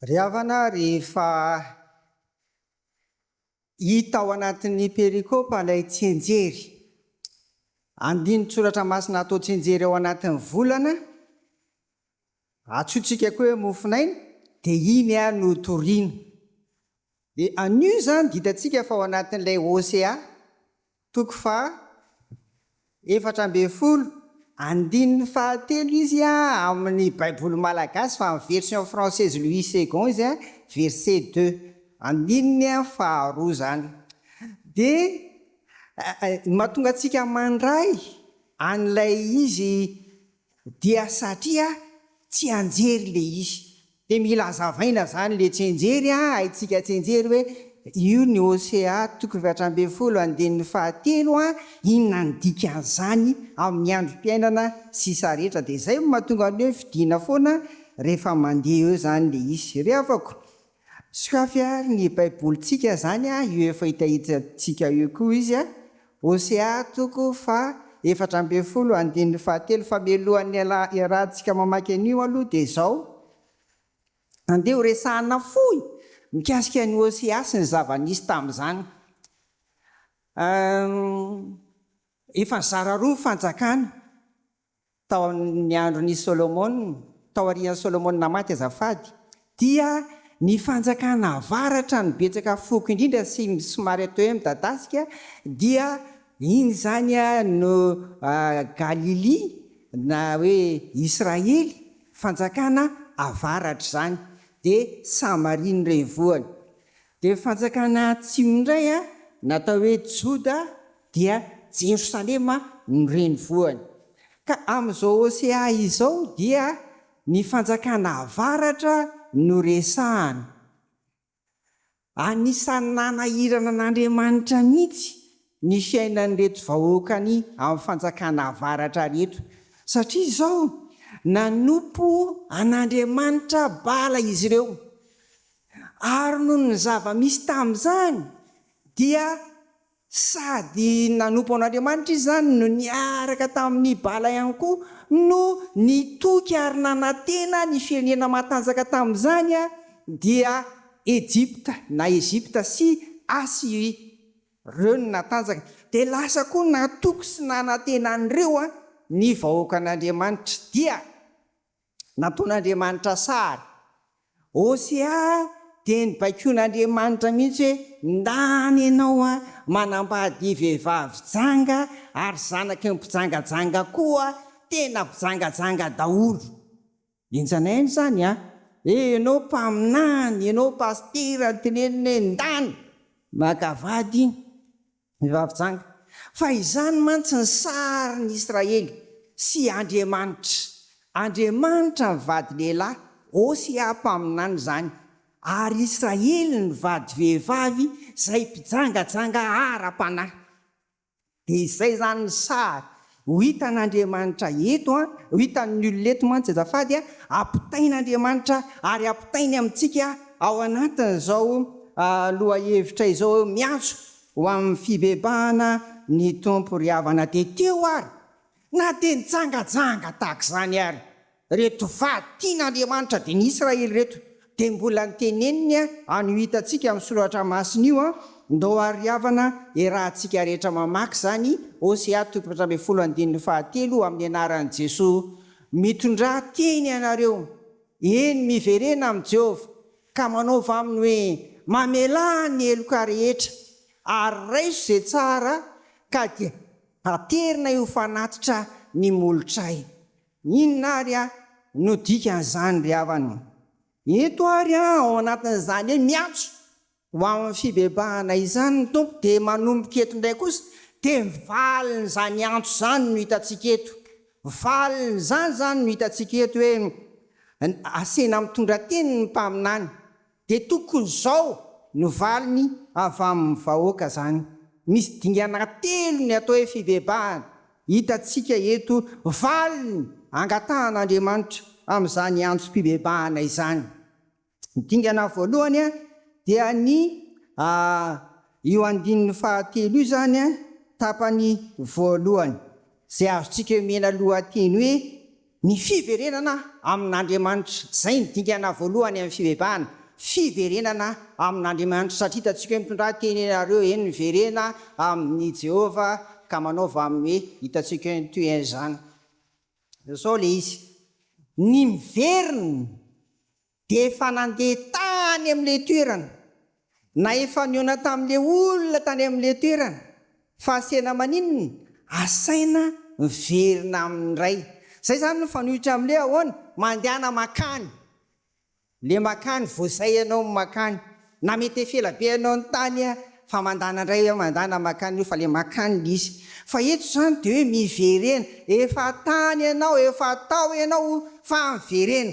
Ry havana, rehefa hita ao anatin'ny perikopa ilay tsianjery, andinin-tsoratra masina atao tsianjery ao anatin'ny volana, antsointsika koa hoe mofonaina, dia iny no toriana. Dia anio izany dia hitantsika fa ao anatin'ilay Hosea toko faha 14 andininy fahatelo izy amin'ny baiboly malagasy fa amin'ny version française Louis Segond izy verset deux andininy faharoa izany. Dia ny mahatonga antsika mandray an'ilay izy Dia satria tsianjery le izy. Dia mila azavaina zany le tsianjery an, haintsika tsianjery hoe io ny Hosea toko 14 andininy fahatelo an, inona ny dikan'izany amin'ny androm-piainana sisa rehetra. Dia izay no mahatonga ny hoe fidina foana rehefa mandeha eo zany le izy. Ry havako, Sokafy ary ny baibolintsika zany a, io efa hitahitantsika io koa izy a, Hosea toko faha 14 andininy fahatelo, fa mialohan'ny iarahantsika mamaky an'io aloha dia izao, andeha ho resahana fohy mikasika an'i Hosea sy ny zava-nisy tamin'izany. Efa nizara roa ny fanjakana. Tao amin' ny andron' i Sôlômôna, taorian' i Sôlômôna maty azafady, dia ny fanjakana avaratra no betsaka foko indrindra sy somary atao hoe midadasika, dia iny izany no Galilia na hoe Israely, fanjakana avaratra izany, dia Samaria no renivohiny. Dia ny fanjakana atsimo indray natao hoe Joda dia Jerosalema no renivohiny. Ka amin'izao Hosea izao dia ny fanjakana avaratra no resahana. Anisan'ny nanahirana an'Andriamanitra mihitsy ny fiainan'ireto vahoakany amin'ny fanjakana avaratra ireto. Satria izao, nanompo an'Andriamanitra Bala izy ireo. Ary noho ny zava-misy tamin'izany dia sady nanompo an'Andriamanitra izy izany no niaraka tamin'i Bala ihany koa no nitoky ary nanantena ny firenena matanjaka tamin'izany dia Egypta na Egypta sy Asyria. Ireo no natanjaka. Dia lasa koa natoky sy nanantena an'ireo ny vahoakan'Andriamanitra. Dia. Nataon'Andriamanitra sary. Hosea dia nibaikoin'Andriamanitra mihitsy hoe, Ndany ianao an, manambady vehivavy janga ary zanaky ny mpijangajanga koa, tena mpijangajanga daholo. Henjana aina izany an! Hoe ianao mpaminany, ianao pasitera, tenenina hoe ndany maka vady. Vehivavy janga. Fa izany mantsy ny sarin'i Israely sy Andriamanitra. Andriamanitra nivady lehilahy, Hosea mpaminany izany, ary Israely nivady vehivavy izay mpijangajanga ara-panahy. Dia izay izany ny sary ho hitan'Andriamanitra eto an, ho hitan'ny olona eto mantsy azafady an, ampitain'Andriamanitra ary ampitainy amintsika ao anatin'izao lohahevitra izao hoe miantso ho amin'ny fibebahana ny Tompo ry havana dia teo ary na dia nijangajanga tahaka izany ary Reto vady tian'Andriamanitra dia ny Israely ireto dia mbola niteneniny an'io hitantsika amin'ny soratra masina io an, ndao ary havana iarahantsika rehetra mamaky izany Hosea toko 14 andininy fahatelo amin'ny anaran'i Jesoa Mitondrà teny ianareo, eny miverena amin'i Jehovah ka manaova aminy hoe mamelà ny heloka rehetra ary raiso izay tsara ka dia aterina io fanatitra ny molotray. Inona ary no dikan'izany ry havana? Eto ary ao anatin'izany hoe miantso ho amin'ny fibebahana izany ny Tompo dia manomboka eto indray kosa dia ny valin'izany antso izany no hitantsika eto. Valin'izany izany no hitantsika eto hoe asena mitondra teny ny mpaminany. Dia tokony izao no valiny avy amin'ny vahoaka izany. Misy dingana telo ny atao hoe fibebahana. Hitantsika eto valiny angatahan'Andriamanitra amin'izany antsom-pibebahana izany. Ny dingana voalohany dia ny io andininy fahatelo io izany, tapany voalohany, izay azontsika omena lohateny hoe. Ny fiverenana amin'Andriamanitra. Izay ny dingana voalohany amin'ny fibebahana, fiverenana amin'Andriamanitra. Satria hitantsika hoe mitondrà teny ianareo, eny miverena amin'i Jehovah ka manaova aminy hoe, hitantsika hoe ny tohin'izany. Izao ilay izy, ny miverina dia efa nandeha tany amin'ilay toerana, na efa nihaona tamin'ilay olona tany amin'ilay toerana, fa asaina maninona? Asaina miverina aminy indray. Izay izany no mifanohitra amin'ilay ahoana? Mandehana mankany. Ilay mankany, vao izay ianao no mankany. Na mety efa ela be ianao no tany fa mandana indray hoe mandana mankany io fa ilay mankany ilay izy. Fa eto izany dia hoe miverena. Efa tany ianao, efa tao ianao fa miverena.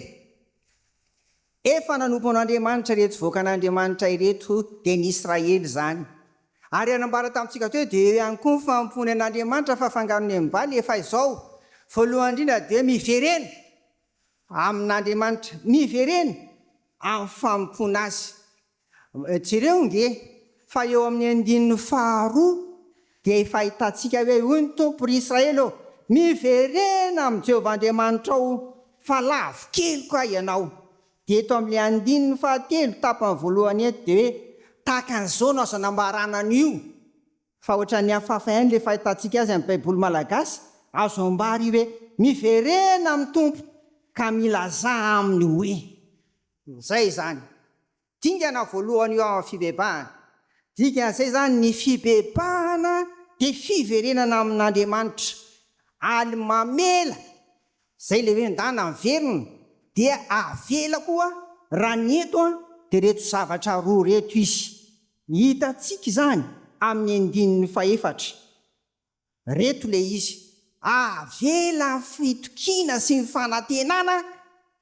Efa nanompo an'Andriamanitra ireto vahoakan'Andriamanitra ireto, dia ny Israely izany. Ary hanambara tamintsika teo dia eo ihany koa ny fanompoany an'Andriamanitra fa fangarony amin'ny Baly efa izao. Voalohany indrindra dia miverena amin'Andriamanitra, miverena amin'ny fanompoana Azy. Jereo nge fa eo amin'ny andininy faharoa dia efa ahitantsika hoe, Hoy ny Tompo, Ry Israely ô, miverena amin'i Jehovah Andriamanitrao, fa lavo keloka ianao. Dia eto amin'ilay andininy fahatelo, tapany voalohany eto, dia hoe, Tahaka an'izao no azo anambarana an'io, fa ohatran'ny hafahafa ihany ilay fahitantsika azy amin'ny Baiboly malagasy, azo ambara io hoe, Miverena amin'ny Tompo, ka milazà aminy hoe. Izay izany. Dingana voalohany io amin'ny fibebahana. Dikan'izay izany ny fibebahana dia fiverenana amin'Andriamanitra. Ary mamela, izay ilay hoe ndana miverina, dia avela koa raha ny eto dia ireto zavatra roa ireto izy. Hitantsika izany amin'ny andininy fahefatra. Reto le izy, avela ny fitokiana sy ny fanantenana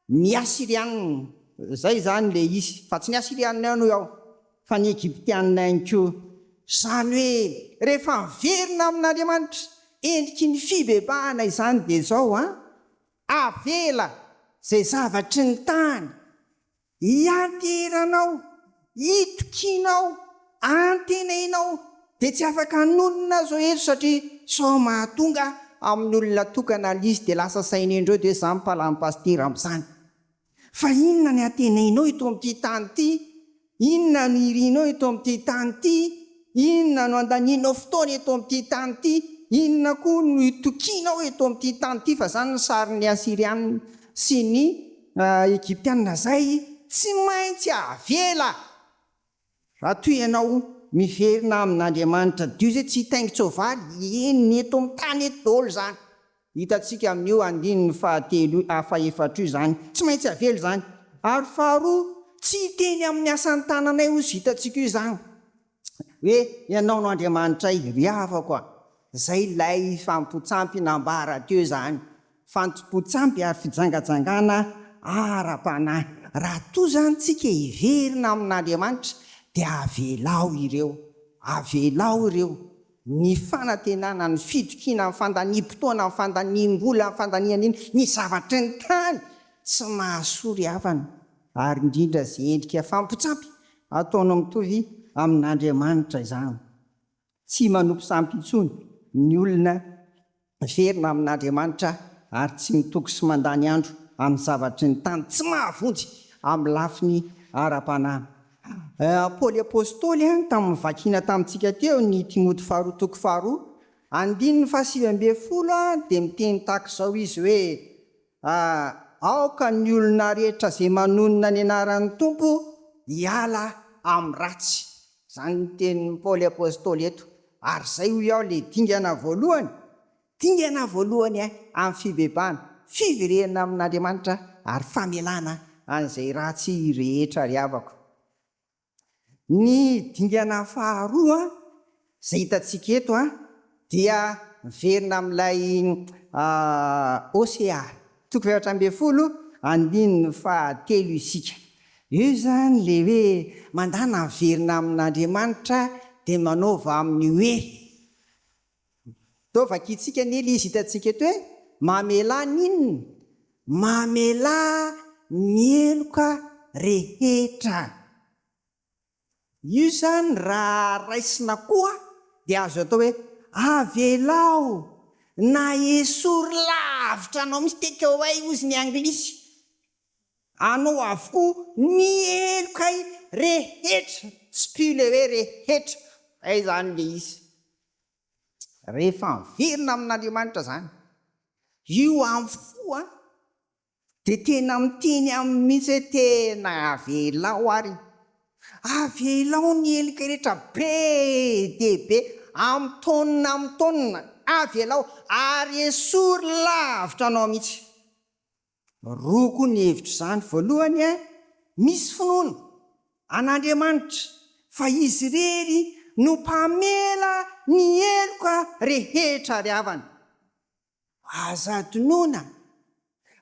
ny Asyrianina, zay zany le izy, fa tsy ny Asyrianina ihany hoy aho, fa ny Egyptianina ihany koa. Zany hoe rehefa miverina amin'Andriamanitra, endriky ny fibebahana izany dia zao an, avela zay zavatry ny tany, Ianteheranao, itokianao, antenainao, dia tsy afaka hanonona azy eto satria sao mahatonga amin'ny olona tokana ilay izy dia lasa sainendreo dia hoe za mpalan'ny pasitera amin'izany. Fa inona ny antenainao eto amin'ity tany ity? Inona no irinao eto amin'ity tany ity? Inona no andanianao fotoana eto amin'ity tany ity? Inona koa no itokianao eto amin'ity tany ity? Fa izany ny sarin'ny Asyriana sy ny Egyptiana izay tsy maintsy avela raha toa ianao miverina amin'Andriamanitra. Dio izay tsy hitaingin-tsoavaly, eny, ny eto amin'ny tany eto daholo izany. Hitantsika amin'io andininy fahatelo io, fahefatra io izany. Tsy maintsy avela izany. Ary faharoa, tsy hiteny amin'ny asan'ny tananay hozy hitantsika io izany. Hoe, Ianao no Andriamanitray, ry havako a! Izay ilay fanompoan-tsampy nambara teo izany. Fanompoan-tsampy ary fijangajangana ara-panahy. Raha toa izany tsika hiverina amin'Andriamanitra, dia avelao ireo. Avelao ireo. Ny fanantenana, ny fitokiana, ny fandaniam-potoana, ny fandaniam-bola, ny fandaniana iny, ny zavatry ny tany, tsy mahasoa ry havana, ary indrindra izay endrika fampotsampy ataonao mitovy amin'Andriamanitra izany. Tsy manompo sampy intsony ny olona miverina amin'Andriamanitra ary tsy mitoky sy mandany andro amin'ny zavatry ny tany tsy mahavonjy amin'ny lafiny ara-panahy. Paoly Apostoly, tamin'ny vakina tamintsika teo ny Timoty faharoa toko faharoa, andininy faha-19 dia miteny tahaka izao izy hoe, Aoka ny olona rehetra izay manonona ny anaran'ny Tompo hiala amin'ny ratsy. Izany ny tenin'i Paoly Apostoly eto. Ary izay hoy aho ilay dingana voalohany, dingana voalohany amin'ny fibebahana, fiverenana amin'Andriamanitra ary famelana an'izay ratsy rehetra ry havako. Ny dingana faharoa izay hitantsika eto dia miverina amin'ilay Hosea toko faha-14 andininy fahatelo isika. Eo izany ilay hoe mandàna miverina amin'Andriamanitra dia manaova aminy hoe. Toa vakintsika anie ilay izy hitantsika eto hoe mamelà ny inona? Mamelà ny heloka rehetra. Io izany raha raisina koa dia azo atao hoe avelao. Na esory lavitra anao mihitsy, take away hozy ny anglisy, anao avokoa ny helokay rehetra, tsipiho ilay hoe rehetra, zay izany ilay izy. Rehefa miverina amin'Andriamanitra izany, io amin'ny fo an, Dia tena miteny aminy mihitsy hoe tena avelao ary, avelao ny heloka rehetra be dia be, amin'ny taonina amin'ny taonina, avelao ary esory lavitra anao mihitsy. Roa koa ny hevitr'izany, voalohany, misy finoana an'Andriamanitra fa Izy irery no mpamela ny heloka rehetra ry havana. Aza adinoina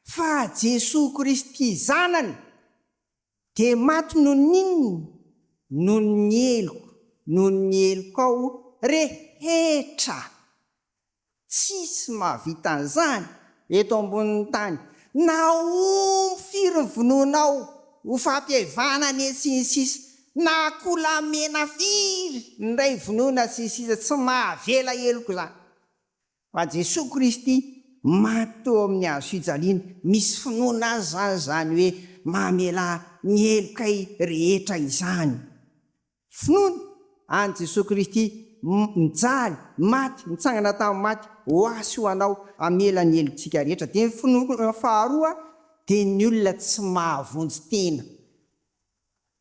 fa Jesoa Kristy Zanany dia maty noho ny inona? Noho ny heloko, noho ny helokao rehetra. Tsisy mahavita an'izany eto ambonin'ny tany. Na omby firy ny vonoinao ho fampihaivana anie sy ny sisa, na akoholahy mena firy indray vonoina sy ny sisa, tsy mahavela heloka izany. Fa Jesoa Kristy maty teo amin'ny hazo fijaliana, misy finoana azy izany izany hoe mamela ny helokay rehetra izany. Finoana an'i Jesoa Kristy nijaly, maty, nitsangana tamin'ny maty ho ahy sy ho anao hamela ny helotsika rehetra. Dia ny finoana faharoa dia ny olona tsy mahavonjy tena.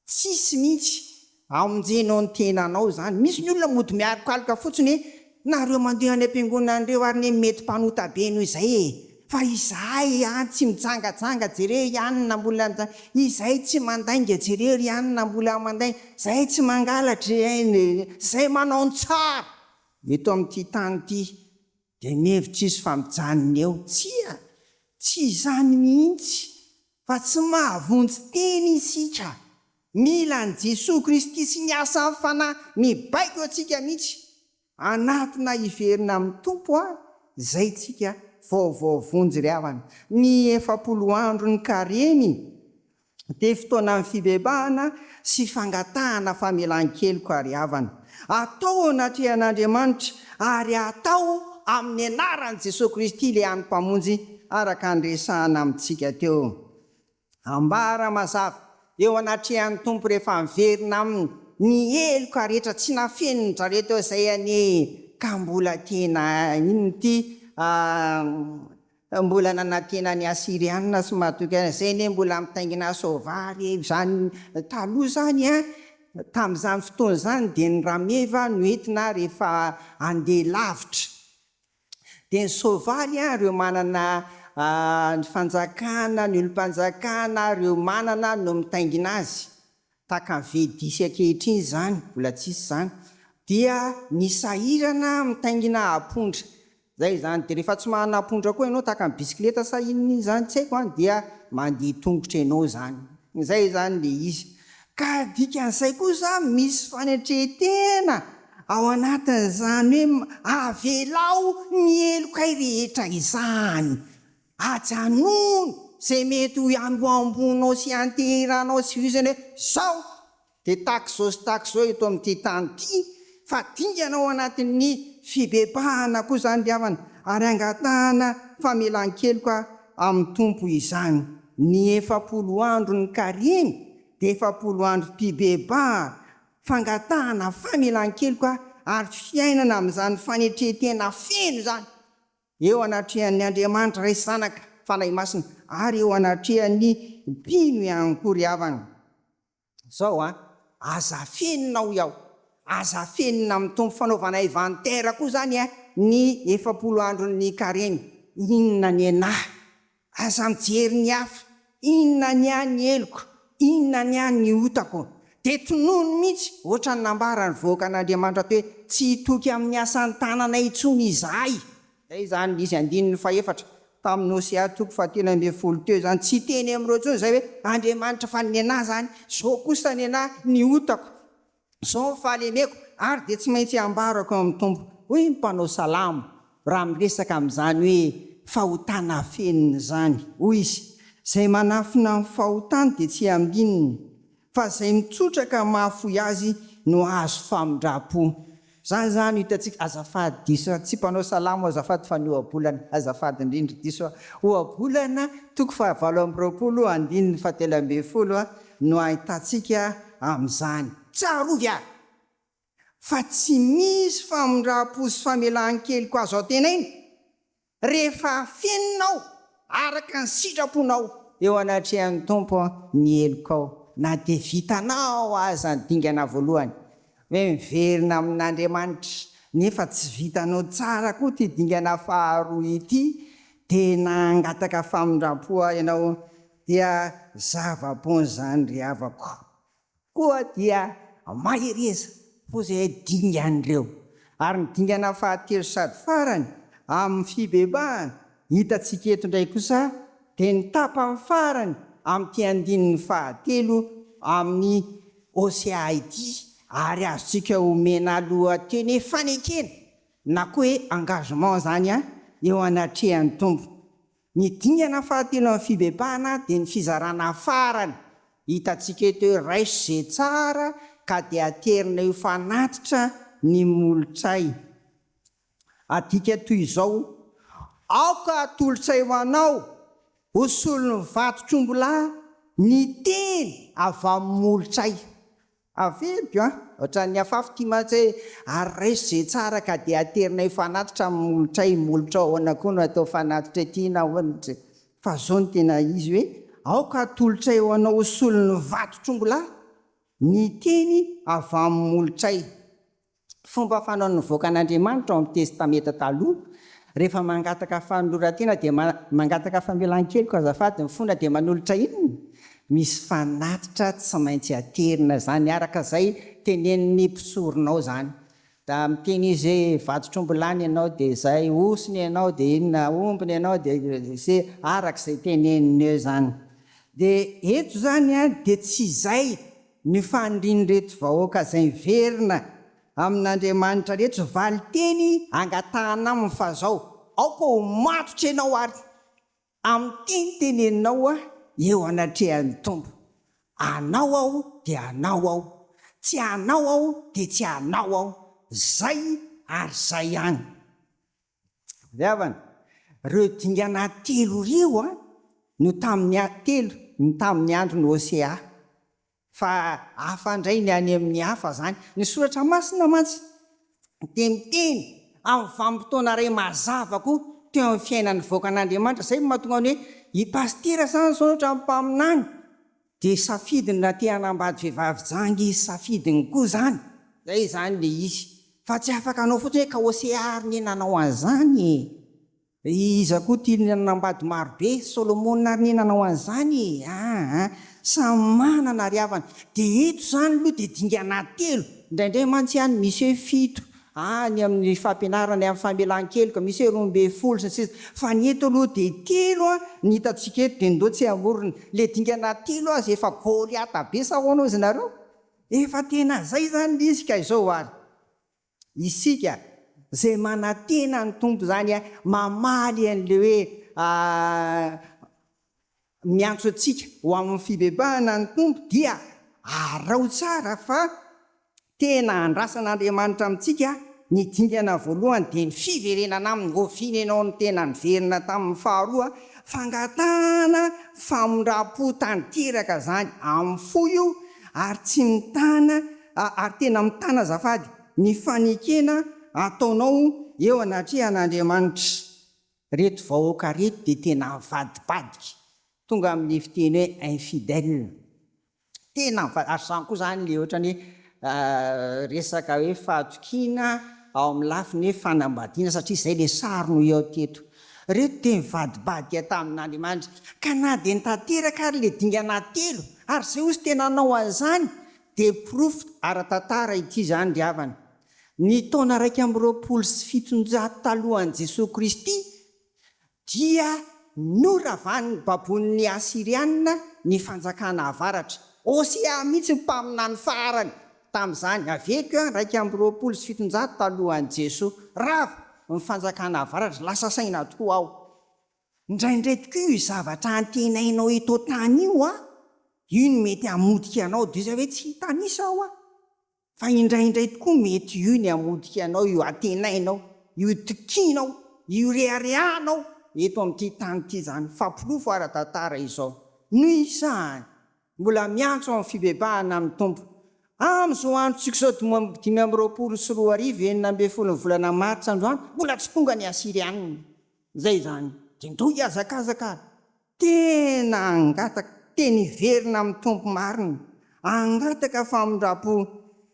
Tsisy mihitsy amonjenao ny tenanao izany. Misy ny olona mody mialokaloka fotsiny hoe nareo mandeha any am-piangonana ireo ary ne mety mpanota be noho izay e! Fa izahay an tsy mijangajanga jereo i anona mbola izahay tsy mandainga jereo ry anona mbola mandainga, izahay tsy mangalatra izahay manao ny tsara eto amin'ity tany ity dia mihevitra izy fa mijanona eo. Tsia! Tsy izany mihitsy Fa tsy mahavonjy tena isika. Mila an'i Jesoa Kristy sy ny asan'ny Fanahy mibaiko antsika mihitsy hanatona hiverina amin'ny Tompo a, izay tsika vao voavonjy ry havana. Ny 40 andron'ny Karemy dia fotoanan'ny fibebahana sy fangatahana famelan-keloka ry havana. Atao eo anatrehan'Andriamanitra ary atao amin'ny anaran'i Jesoa Kristy ilay hany Mpamonjy araka ny resahana amintsika teo. Ambara mazava eo anatrehan'ny Tompo rehefa miverina Aminy ny heloka rehetra tsy nafeniny zareo teo izay anie ka mbola tena inona ity Mbola nanantena ny Asyriana sy matoky azy zay anie mbola mitaingina soavaly e, zany taloha zany an, tamin'izany fotoana izany dia ny rameva no entina rehefa handeha lavitra, dia ny soavaly an ireo manana ny fanjakana, ny olom-panjakana, ireo manana no mitaingina azy, tahaka ny V-dix ankehitriny izany, mbola tsisy izany, dia ny sahirana mitaingina apondra, Zay izany, dia rehefa tsy manana ampondra koa ianao tahaka ny bisikileta sa inona iny izany tsy haiko an, dia mandeha tongotra ianao izany. Zay izany le izy. Ka dikan'izay koa izany misy fanetren-tena ao anatin'izany hoe avelao ny helokay rehetra izany. Ajanony izay mety ho iamboamboanao sy ianteheranao sy vizana hoe zao Dia tahaka izao sy tahaka izao eto amin'ity tany ity, fa dingana ao anatin'ny fibebahana koa izany ry havana, ary angatahana famelan-keloka amin'ny Tompo izany. Ny 40 andron'ny Karemy dia 40 androm-pibebahana, fangatahana famelan-keloka ary fiainana amin'izany fanetren-tena feno izany eo anatrehan'ny Andriamanitra Ray sy Zanaka, Fanahy Masina, ary eo anatrehan'ny mpino ihany koa ry havana. Zao an, aza afenina hoy aho, aza afenina amin'ny Tompo fanaovana inventaire koa zany an ny 40 andron'ny karemy, inona ny enahy, aza mijery ny hafa, inona ny ahy ny heloko, inona ny ahy ny otako, dia tonony mihitsy, ohatran'ny nambaran'ny vahoakan'Andriamanitra teo hoe tsy hitoky amin'ny asan'ny tananay intsony izahay. Izay izany ny izy andininy fahefatra tamin'ny Hosea toko fahatelo ambin'ny folo teo izany. Tsy hiteny amin'ireo intsony izay hoe Andriamanitra fa ny anah izany, izao kosa ny anah ny otako, izao ny fahalemeko ary dia tsy maintsy ambarako eo amin'ny Tompo. Hoy ny mpanao salamo raha miresaka amin'izany hoe fahotana afenina izany. Hoy izy, Izay manafina ny fahotany dia tsy hambinina, Fa izay mitsotra ka mahafoy azy no hahazo famindram-po. Izany izany no hitantsika, azafady diso aho, tsy mpanao salamo azafady fa ny ohabolana, azafady indrindra diso aho. Ohabolana toko fahavalo amby roapolo andininy fahatelo ambin'ny folo no ahitantsika amin'izany. Tsarovy ary fa tsy misy famindram-po sy famelan-keloka azo antenaina rehefa afeninao araka ny sitraponao eo anatrehan'ny Tompo ny helokao, na dia vitanao aza ny dingana voalohany hoe miverina amin'Andriamanitra, nefa tsy vitanao tsara koa ity dingana faharoa ity, dia nangataka famindram-po ianao, dia zava-poana izany ry havako. Koa dia mahereza fo izay dingan'ireo. Ary ny dingana fahatelo sady farany amin'ny fibebahana hitantsika eto indray kosa dia ny tapany farany amin'ity andininy fahatelo amin'ny Hosea ity ary azontsika omena lohateny hoe fanekena na koa hoe engagement izany eo anatrehan'ny Tompo. Ny dingana fahatelo amin'ny fibebahana dia ny fizarana farany. Hitantsika eto hoe raiso izay tsara ka dia aterina eo fanatitra ny molotray. Adika toy izao, Aoka atolotray ho anao ho solon'ny vatotr'ombilahy ny teny avy amin'ny molotray. Averiko an! Ohatran'ny afafy ity mantsy hoe ary raiso izay tsara ka dia aterinay fanatitra amin'ny molotray, molotra ahoana koa no atao fanatitra ety na ahoana tsy fa zao no tena izy hoe aoka atolotray ho anao ho solon'ny vatotr'ombilahy ny teny avy amin'ny molotray. Fomba fanaon'ny vahoakan'Andriamanitra ao amin'ny Testamenta Taloha, rehefa mangataka fanoloran-tena dia mangataka famelan-keloka azafady mifona dia manolotra inona? Misy fanatitra tsy maintsy aterina izany araka izay tenenin'ny mpisoronao izany. Da miteny izy hoe vatotr'omby lany ianao dia izay, osy ny anao dia inona, omby ny anao dia izay, araka izay teneniny eo izany. Dia eto izany dia tsy izay Ny fanirian'ireto vahoaka izay miverina amin'Andriamanitra ireto valinteny angatahana aminy fa zao, aoka ho matotra ianao ary amin'ny teny teneninao eo anatrehan'ny Tompo. Anao aho dia anao aho, tsy anao aho dia tsy anao aho, zay ary zay ihany. Ry havana, ireo dingana telo ireo no tamin'ny telo no tamin'ny andron'i Hosea. Fa hafa indray ny any amin'ny hafa izany. Ny Soratra Masina mantsy dia miteny amin'ny vanim-potoana iray mazava koa teo amin'ny fiainan'ny vahoakan'Andriamanitra. Izay no mahatonga ny hoe i Pasitera izany izao ohatran'ny mpaminany. Dia safidiny raha te hanambady vehivavy janga izy safidiny koa izany, zay izany le izy, fa tsy afaka hanao fotsiny hoe ka Hosea ary ne nanao an'izany e! Iza koa ty nanambady maro be, Solomona ary ne nanao an'izany e! Aa samy manana ry havana, dia eto izany aloha dia dingana telo, indraindray mantsy any misy hoe fito, Any amin'ny fampianarana ny amin'ny famelan-keloka, misy hoe 12 sy ny sisa Fa ny eto aloha dia telo ny hitantsika eto dia ndao tsy hamorona. Ilay dingana telo aza efa Goliata be sa ahoana hozy nareo? Efa tena zay izany ilay izy ka izao ary isika izay manantena ny Tompo izany mamaly an'ilay hoe miantso antsika ho amin'ny fibebahana ny Tompo dia araho tsara fa tena andrasan'Andriamanitra amintsika ny dingana voalohany dia ny fiverenana aminy, oviana ianao no tena niverina taminy, faharoa fangatahana famindram-po tanteraka izany amin'ny fo io ary tsy mitana ary tena mitana azafady ny fanekena ataonao eo anatrehan'Andriamanitra. Reto vahoaka reto dia tena mivadibadika, tonga amin'ny fiteny hoe infidèle, tena mivadibadika, ary izany koa izany ilay ohatran'ny hoe resaka hoe fahatokiana ao amin'ny lafiny hoe fanambadiana satria izay ilay sary no eo teto. Reto dia nivadibadika tamin'Andriamanitra, ka na dia nitanteraka ary ilay dingana telo, ary izay hozy tena hanao an'izany dia porofo ara-tantara ity izany ry havana. Ny taona 721 talohan'i Jesoa Kristy dia noravan'ny babon'ny Asyriana ny fanjakana avaratra. Hosea mihitsy ny mpaminany farany tamin'izany, averiko an, 721 talohan'i Jesoa. Rava ny fanjakana avaratra, lasa saina tokoa aho. Indraindray tokoa io zavatra antenainao eto an-tany io an, io no mety hamotika anao, dia izay hoe tsy hitanisa aho an. Fa indraindray tokoa mety io ny hamotika anao, io antenainao, io itokianao, io ireharehanao eto amin'ity tany ity izany. Fa porofo ara-tantara izao. Noho izany, mbola miantso amin'ny fibebahana ny Tompo. Amin'izao androntsika izao 2025, 16 ny volana martsa androany, mbola tsy tonga ny Asyrianina. Izay izany. Dia ndao hihazakazaka ary. Tena hangataka, tena hiverina amin'ny Tompo marina, hangataka famindram-po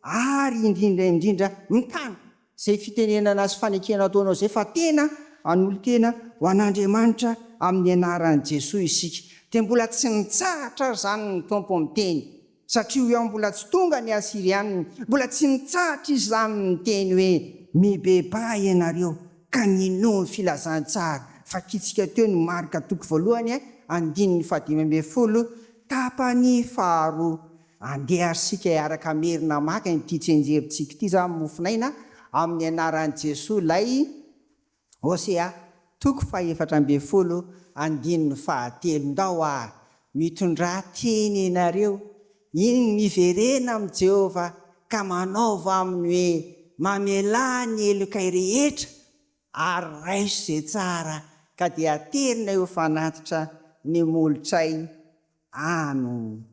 ary indrindra indrindra mitana izay fitenenana sy fanekena ataonao izay fa tena hanolo-tena ho an'Andriamanitra amin'ny anaran'i Jesoa isika. Dia mbola tsy nitsahatra ary izany ny Tompo miteny. Satria hoy aho mbola tsy tonga ny Asyrianina, mbola tsy nitsahatra izy izany niteny hoe, Mibebaha ianareo, ka minoa ny filazantsara. Vakintsika teo ny Marka toko voalohany andininy fahadimy ambin'ny folo tapany faharoa. Andeha ary isika hiaraka hamerina maka ity tsianjerintsika ity izany mofon'aina amin'ny anaran'i Jesoa ilay Hosea toko fahefatra ambin'ny folo andininy fahatelo Ndao ary, mitondrà teny ianareo, iny miverena amin'i Jehovah ka manaova aminy hoe, Mamelà ny helokay rehetra, ary raiso izay tsara, ka dia aterina eo fanatitra ny molotray. Amen.